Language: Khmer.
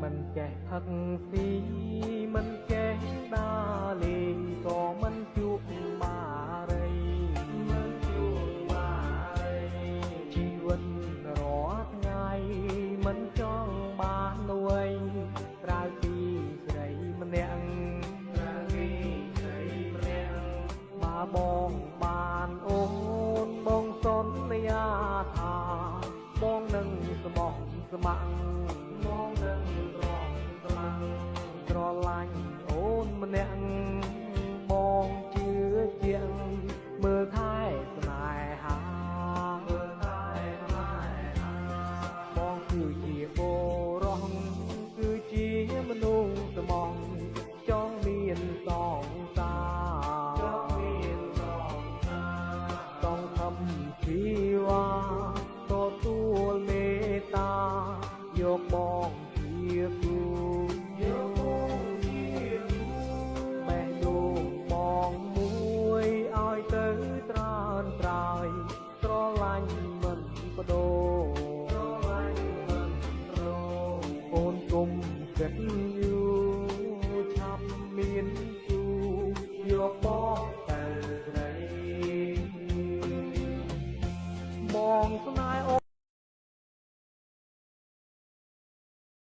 មិនចេះផឹកស៊ីមិនចេះដើរលេងក៏មិនជក់បារីមិនជក់បារីជីវិតរាល់ថ្ងៃមិនចង់បាននួយក្រៅពីស្រីម្នាក់ក្រៅពីស្រីម្នាក់បើបងបានអូនបងសន្យាថាបងនឹងស្មោះស្ម័គ្របងនឹងត្រង់ស្ម័គ្រស្រឡាញ់អូនម្នាក់បងជឿជាក់មើលថែស្នេហាមើលថែស្នេហាបងគឺជាបុរសគឺជាមនុស្សស្មងចង់មានសងសាចង់មានសងសាសងខំជីវ៉ាទទួលមេត្តាយកបងជាគូ។